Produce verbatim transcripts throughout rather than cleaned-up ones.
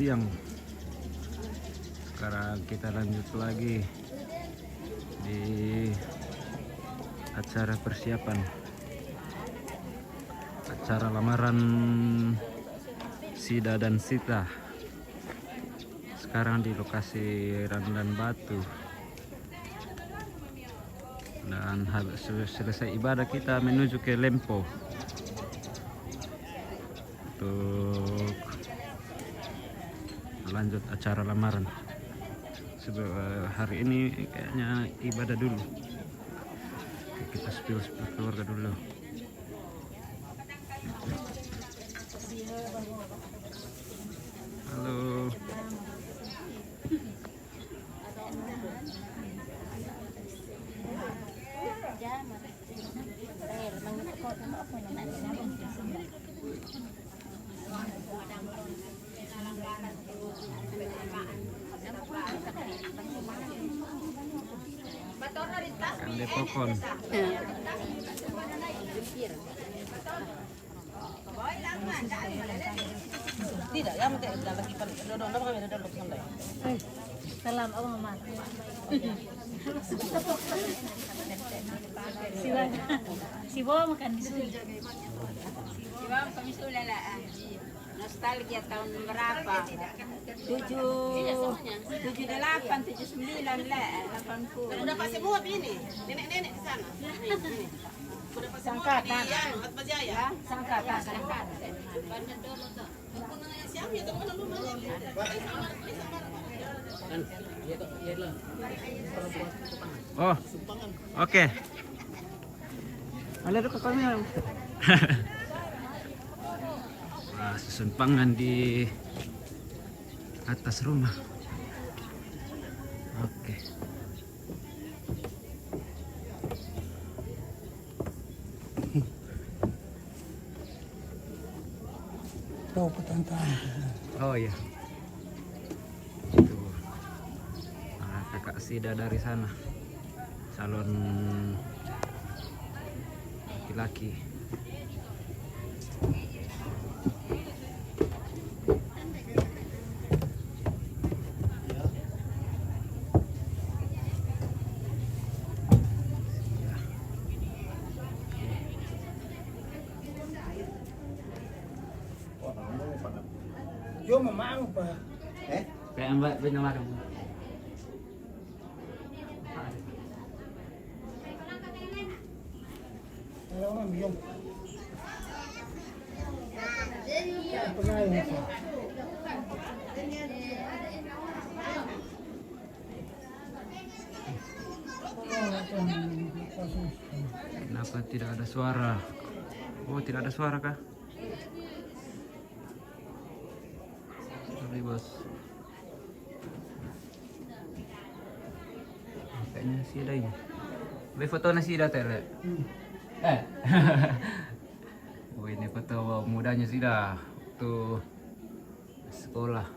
Siang. Sekarang kita lanjut lagi di acara persiapan acara lamaran Sida dan Sita. Sekarang di lokasi Randan Batu. Dan habis se-, selesai ibadah, kita menuju ke Lempo untuk lanjut acara lamaran. Sebab, eh, hari ini kayaknya ibadah dulu. Oke, kita spill, spill keluarga dulu. Halo. Kan dia pokon. Tidak, yang penting dah lagi pan. Dodong, dodong, dodong, dodong, sampai. Eh, salam, Abang Aman. Siwa, siwa makan di sini. Siwa makan di sini, lah. Nostalgia tahun berapa? Tujuh, tujuh delapan, tujuh sembilan lah, delapan puluh. Udah pakai semua ini, nenek-nenek di sana. Ini, ini. Udah pakai semua. Sangkatan. Iya, Mas Bajaya. Ya, sangkatan. Sangkatan. Oh, oke. Ada tuh kakaknya. Wah, susun pangan di atas rumah. Oke. Tahu petantang. Oh, iya. Tuh. Ah, kakak Sida dari sana. Calon laki-laki. Yo, mamang pa. Eh? Kayak Mbak punya warung. Kenapa tidak ada suara? Oh, tidak ada suara kah? Sorry, bos. Kayaknya Sida ini. Be foto na Sida, Tere. Hmm. Eh. Oh, ini foto mudanya Sida. Tuh. Sekolah.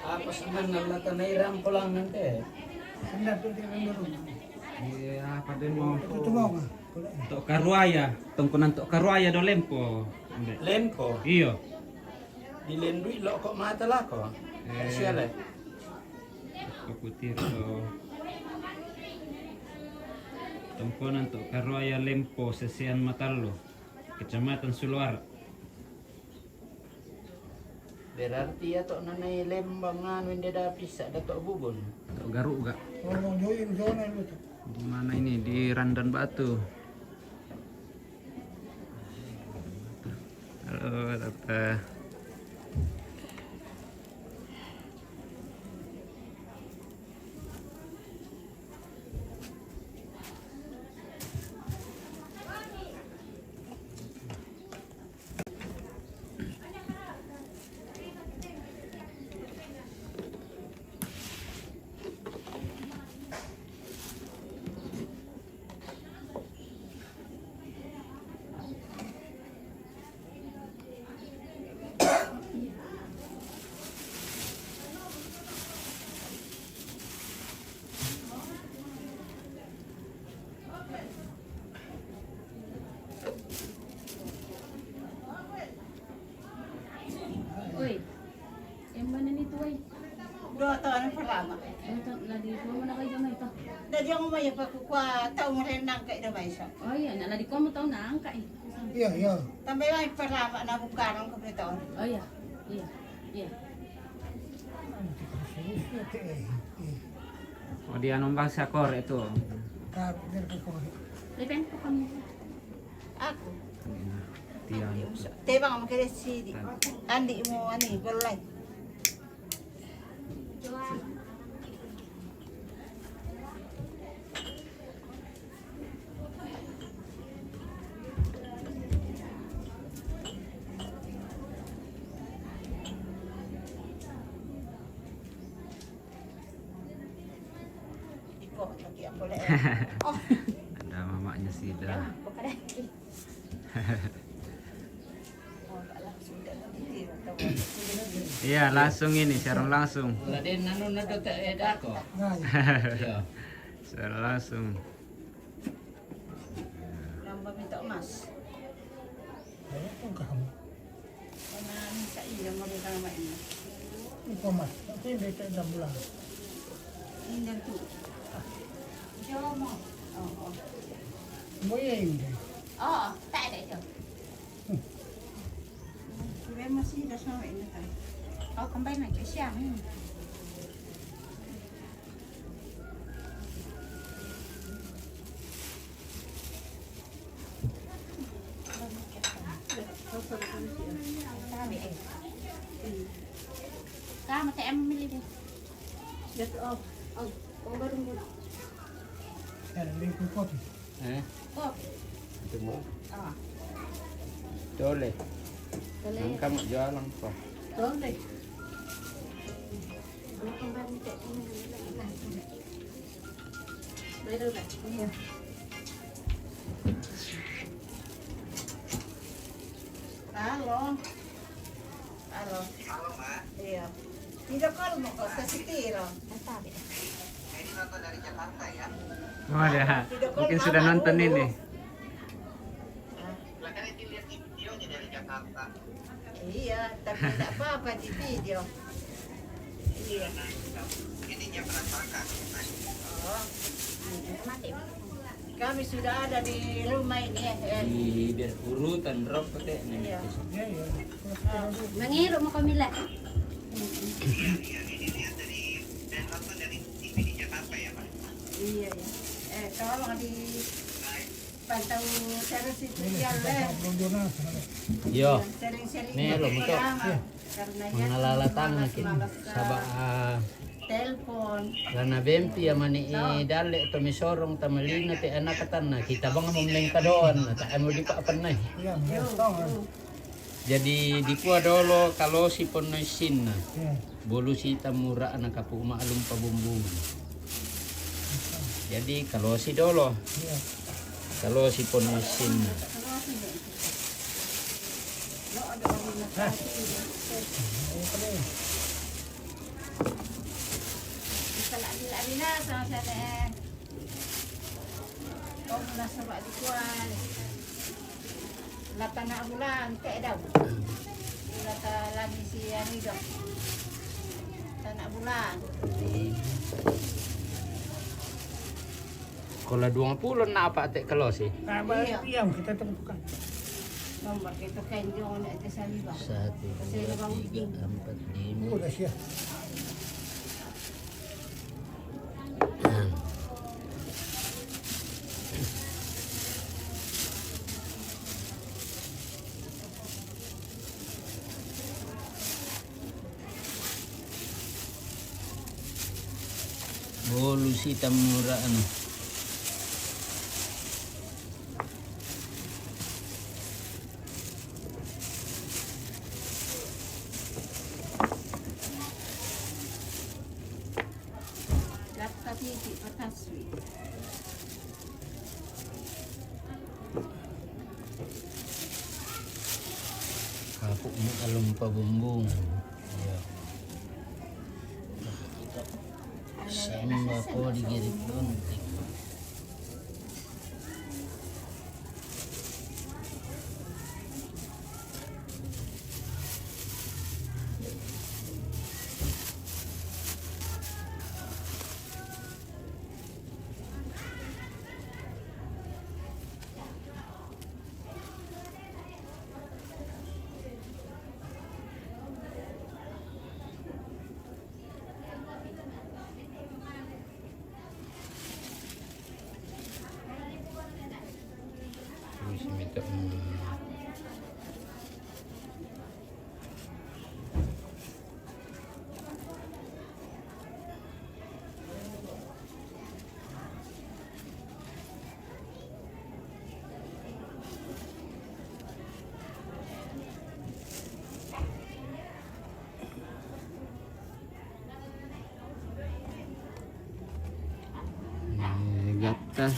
Apa sebenarnya tanah irang pulang nanti? Iya, apa dia mau? Itu mau nggak? Tok Karuaya, tongkonan Tok Karuaya do Lempo. Lempo? Iyo. Di Lendui lo kok mata lako? Eh. Siale. Kaputir to. Tongkonan Tok Karuaya Lempo, Sesean Matallo, Kecamatan Suloara. Berarti ya tok nanai lembang anu ende da pisa da tok bubun. Tok garu ga. Oh, join zona lu tuh. Di mana ini? Di Randan Batu. Halo, Tata. Ito, lagi ko mo na kayo gamay to. Dadi ako may pagkukuha, tao mo rin nang kayo na may isa. Oh, iya, na lagi ko mo tao na ang kayo. Iya, iya. Tambay may para ma-, nabukaran ko pito. Oh, iya. Iya. Iya. O, di anong bangsa kore ito? Ka-, pero ko kore. Depende po kami. Ako. Kanina. Tiyan. Tebang mo kaya si Andi mo, ani, balay. Ada mamanya sida. Iya, langsung ini, siaran langsung. Laden nanu nado te edako. Iya. Siaran langsung. Nambah minta emas. Ayo, kau kamu. Ini kau mas, tapi bete enam bulan. Ini dan tu. Jauh mau. Oh, oh. Boya ini. Oh, tak ada itu. Hmm. Sudah masih dah sama ini kan. Oh, kembali nak siang. Hmm. Ka, mata em milih deh. That's all. Oh, oh, baru. Eh, lingkung kopi. Eh? Kopi. Itu mau. Ah. Tole. Tole. Nang kamu jualan kok. Tole. Iya. Halo. Halo. Halo, Mbak. Iya. Video call mau kok, kasih tiro. Ini nonton dari Jakarta, ya? Wah, ya. Video call mungkin sudah nonton dulu ini. Ah. Lah, kan ini lihat di videonya dari Jakarta. Iya, tapi tidak apa-apa di video. Iya. Ini jam berantakan. Oh. Kami sudah ada di rumah ini, ya. Di biar urutan rokok teh, nih. Iya. Iya, iya. Mengiru mau kami lah. Iya, iya, ini lihat dari, dan nonton dari T V di Jakarta ya, Pak? Iya, iya. Eh, tolong di Pantau terus itu dia, Le. Yo. Sering-sering. Nih, lo, betul. Karena ya, mangalala tang na kin. Malas, malas, saba, ah, telepon. Lana bempi ya mani i dalle to misorong tamalina te anak katan na kita bang mo mengkadoan na ta amo di pa apan na. Iya, betul. Jadi dikua dolo kalosi ponno issinna. Iya. Bolu sita mura na kapu maalum pabumbung. Jadi kalosi dolo. Iya. Kalosi ponno issinna. Kau mula sebab dikua. Lata na bulan, te daw. Lata lagi si anu itu. Lata na bulan. Kalau dua puluh na apa te kalosi? Iya. Iya, kita tentukan. Nomor kita kenjong na te saliba. Satu, dua, tiga, empat, lima. Udah siap. Bolu sita mura anu. Gatta titi pataswi. Kapu maalum pabumbung. Iya. Samba ko di giri kontik. Eh, gatta.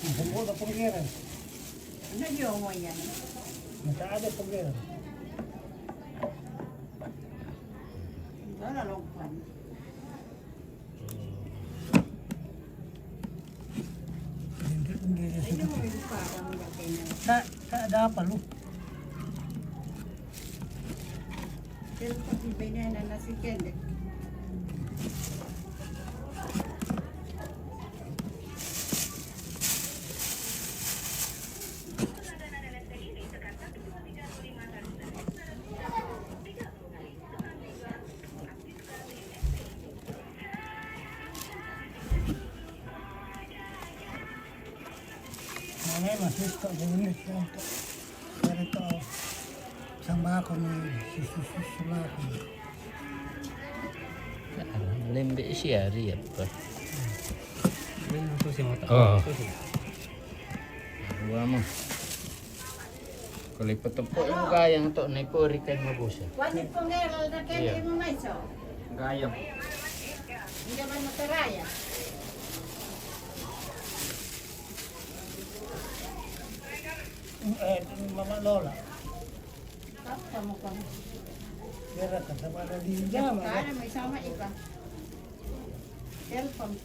Ang pungkol na pungkira. Ano yung mo yan? Nakaada pungkira. Wala lang pan. Hindi, hindi, hindi. Ka, ka, dapat lo. Pero pag iba niya na nasikin, eh. Mane masih tak boleh contoh. Dari to sama ko ni susu susu lah. Lembe siya ri apa? Ini susu yang otak. Oh. Susu. Dua mo. Kalipat po yung kayang to, na po rin kayo mabusa. Wani pong eral na kayo. Iya. Mo may so. Gayang. Hindi ba mataraya? Eh, Mama Lola. Tapa mo pa. Dira ka sa pala di jama. Para may sama iba. Cellphone.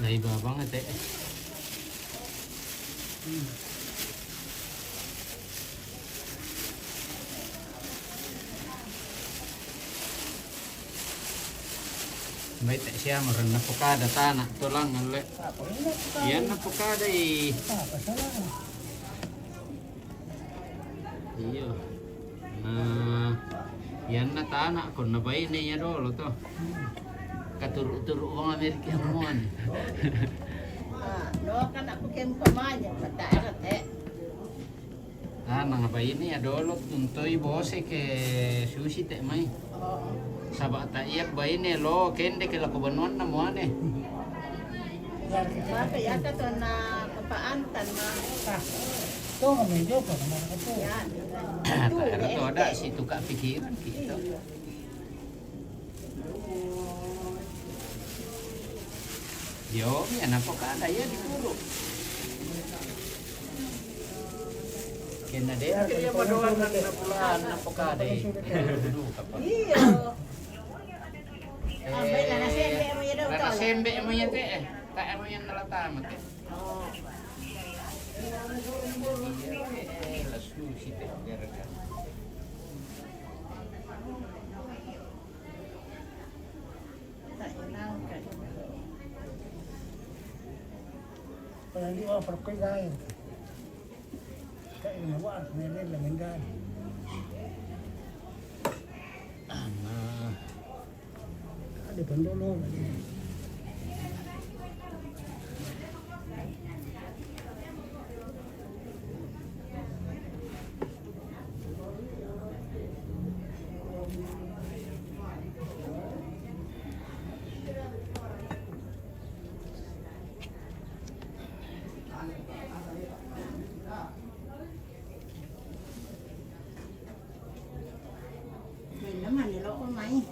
Naiba banget, eh. May te siya, maran na po kada tana, tulang, ale. Yan na po kada, eh. Iyo. Ah, yan na tana ko na ba ini ya dolo to. Katuru-turu mga Amerika mo ani. Ah, no, kana ko kem pamanya, patarat, eh. Ah, mga ba ini ya dolo, tuntoy bose ke susi te mai. Sabata iya ba ini lo, kende ke lako banuan na mo ani. Maka yaka to na kapaantan na. Ah, to nga medyo pa naman ako po. Yan. Tara to, ada si tuka pikiran kita. Yo, yan na po kada, ya di puro. Kena de, kaya maduan na pula, na po kada, eh. Dudu ka pa. Iyo. Ambay na nasembe mo yan daw. Nasembe mo yan, te, eh. Ta mo yan nalatamat, eh. Eh, las luces, te, verga. Pero hindi ko, pero kay gaya. Kaya nawa, nilil lang yung gaya. Ano? May naman, niloko may.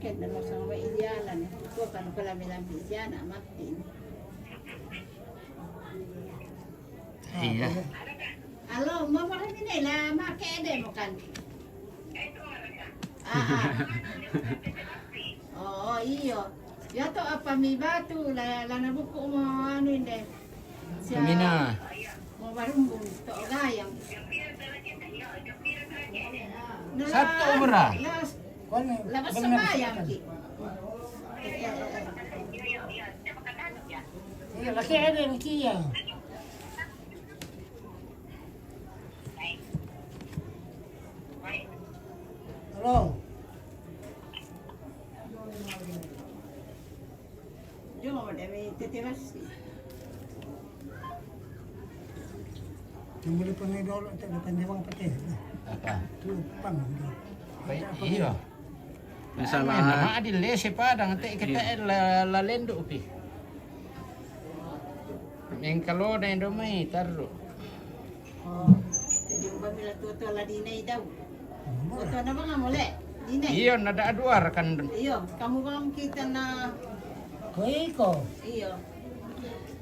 Kena lo sama Iliana ni. Ko kan ko lami-lami Iliana mati. Iya. Alo, mama kami ni la make de mo kan. Ah, ah. Oh, iyo. Ya to apa mi batu la la na buku mo anu inde. Mina. Mo barumbung to gayang. Satu umrah. Labas sembahyang ki. Iya, laki ada yang kia. Halo. Yo, demi tete basi. Yang boleh pakai dulu, tak ada panjang apa teh. Apa? Tu pang. Baik, iya. Masalah. Nama adil le sepadang te kita la la lendo pi. Yang kalau na indo mai taru. Oh, jadi upami la tuo-tuo la dinai dau. Tuo-tuo na banga mole dinai. Iyo, na da dua rakan. Iyo, kamu bang kita na. Ko iko. Iyo.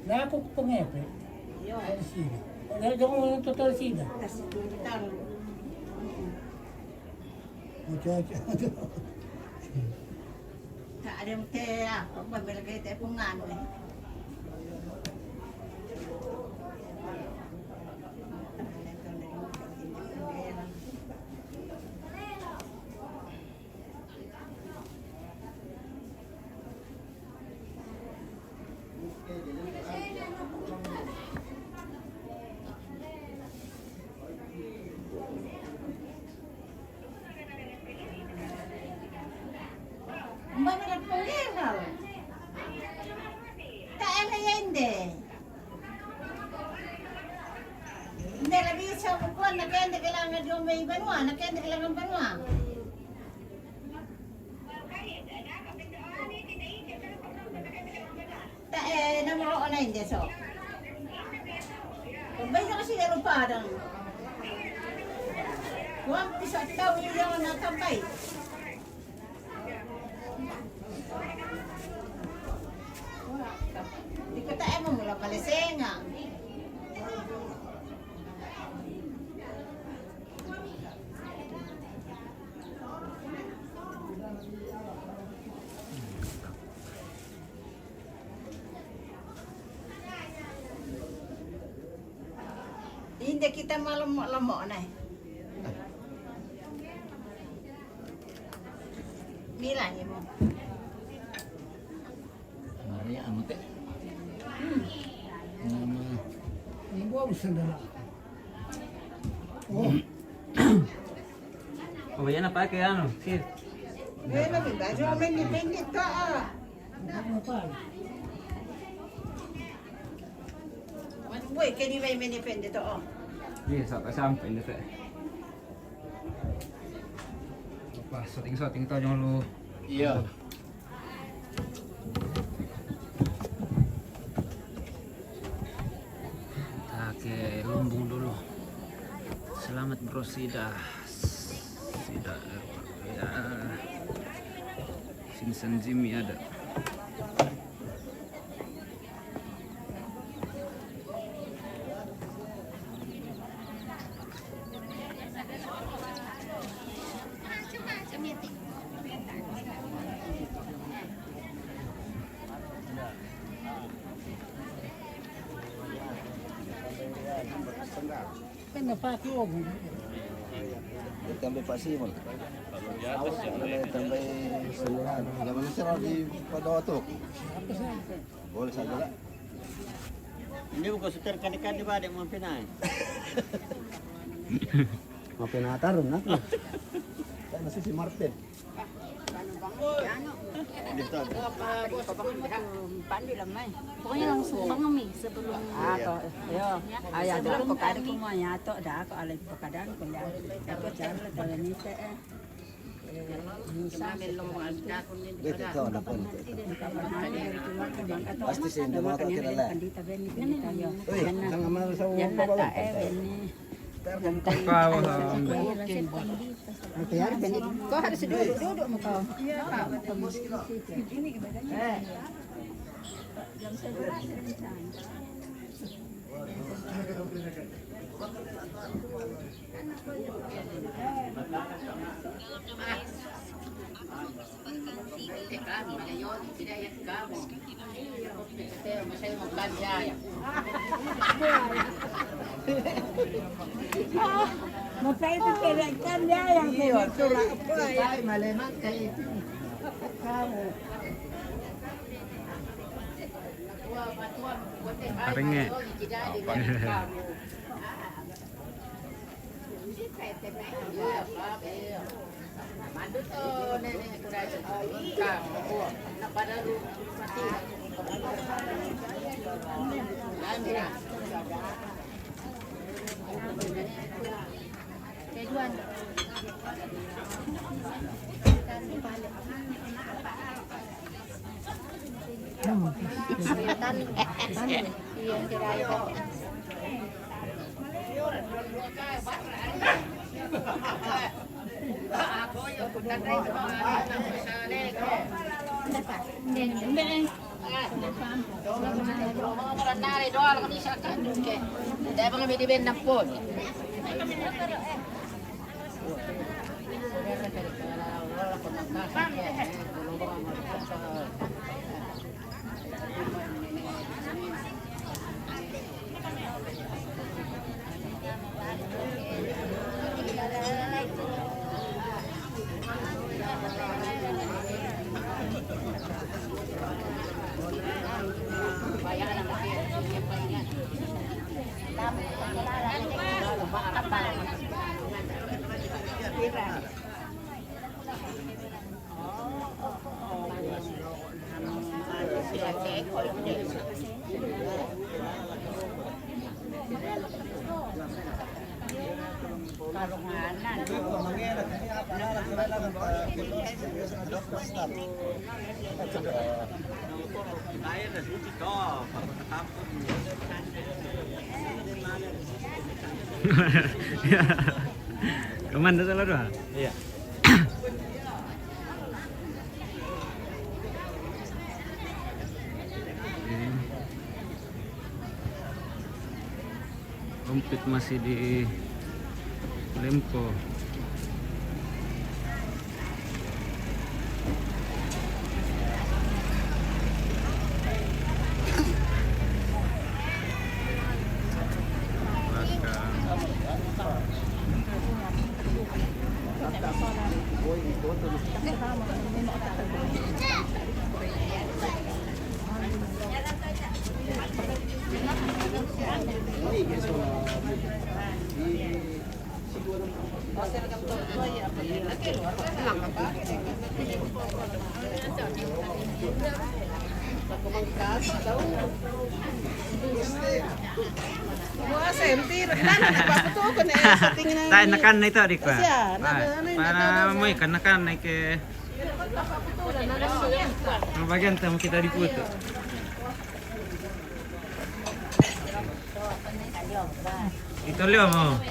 Na aku pengepe. Iyo. Dari sini. Dari jangan orang tuo-tuo dari sini. Kasi kita. Ojo, ojo. Tak ada yang te apa, pembela kita pun nganu. Mbak, nak panggil kau. Tak ada yang deh. Nde la bisa bukuan na kende bilangan jombe i banua, na kende bilangan banua. Ta e, na molo ona inde so. Bai kasi daro padang. Wan pisa tau i na tambai. Di kota emang mula palesenga. Inde kita malemo-lemo nai. Mila ni mo. Mari anu te. Hmm. Nama? Ini gua usen dala. Oh. Oh, ya na pake anu, sir. Wena mi baju men ni pendek ka. Mas boy ke ni bai men ni pendek to. Iya, sampai sampai ni te. Apa, syuting-syuting to nyolo. Iya. Kita ke lumbung dulu. Selamat bro Sida. Sida ya. Sinsan Jimmy ada. Kan na pake ogu. Tambah Pak Simon. Awas, tambah sembilan. Kalau manusia mau di pada otok. Boleh saja lah. Ini bukan setir kadi-kadi badek mau pinai. Mau pinai tarung aku. Kan masih si Martin. Pokoknya langsung bangun nih sebelum. Ah, to, yo. Ayah, sebelum kami. Ko kada ko maya to, da ko alai pakadang ko ya. Ko cara to ni te, eh. Pasti sih, nda mau tahu tidak lah. Oi, jangan malu sama bapak. Kau, kau harus duduk, duduk mau kau. Mata itu tidak ikan dia yang kena tolak apa ya? Arenge. Komandan salah dua. Iya. Komplit masih di Lempo. Tayo, nakan na ito, di ko. Para mo, ikan nakan na ke. Ang bagian tamu kita di puto. Ito liyo mo.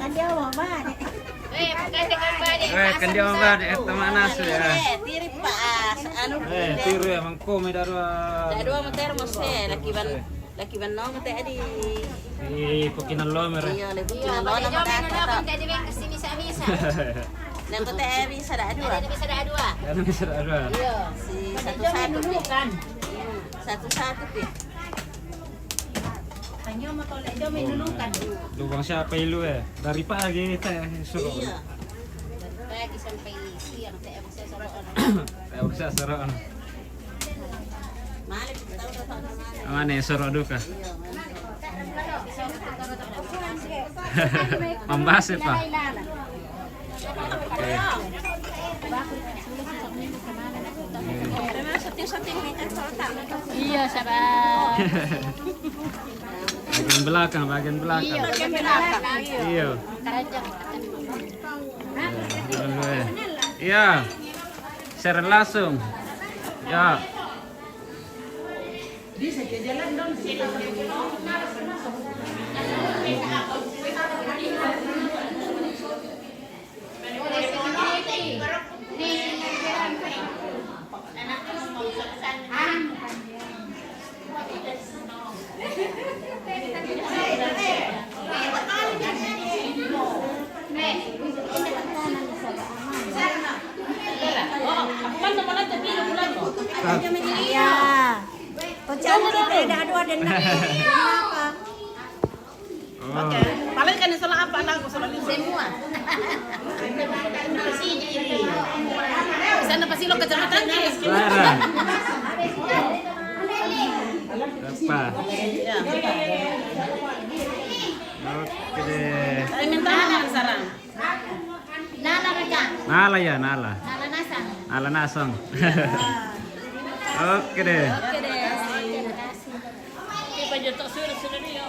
Kandiyo mo ba? Eh, kandiyo mo ba? Ito manas ya. Tiri pa, anu. Eh, tiri ya, mangko may darwa. Darwa mo termos eh, laki ban, laki ban no mo te adi. Di pakinalo mo. Iyo, lagi pakinalo na mo. Jadi bang kasi misa-misa. Nang ko te bisa da dua. Ada bisa da dua. Ada bisa da dua. Iyo. Si satu-satu. Satu-satu pi. Lubang siapa ilu eh? Dari pagi kita suruh. Iya. Pagi sampai siang, saya bisa suruh. Saya bisa suruh. Mana suruh duka? Pambahas ya, Pak? Iya, sabar. Bagian belakang, bagian belakang. Iya, bagian belakang. Iya. Iya. Iya. Share langsung. Ya. Ya. Kau cari kita dah ada, ada nak. Kenapa? Oke. Paling kan salah apa lagu, salah lirik? Semua. Sana pasti lo kecamatan, Jis. Suara. Apa? Oke deh. Saya minta nama sekarang. Nala Raja. Nala ya, Nala. Nala Nasang. Nala Nasang. Oke deh. Oke deh. Kita jotok suruh suruh dia.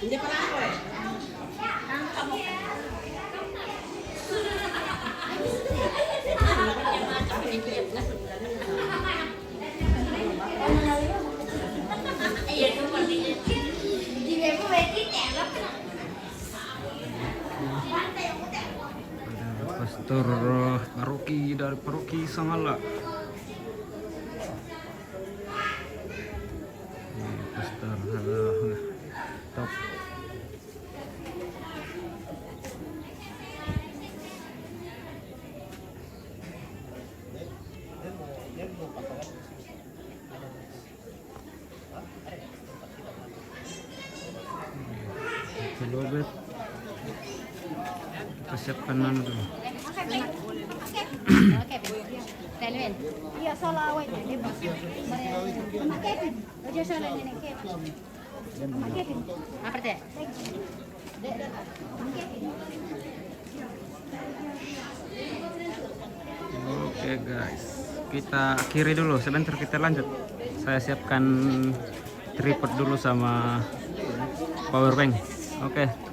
Ada pastor paroki dari paroki Sangala. Ini pastor, eh, top. Itu lobet. Kita siapkan mana dulu? Oke. Iya, salah awalnya. Dia pakai Kevin. Aja salah nenek Kevin. Sama Kevin. Apa teh? Oke guys, kita akhiri dulu. Sebentar kita lanjut. Saya siapkan tripod dulu sama power bank. Oke.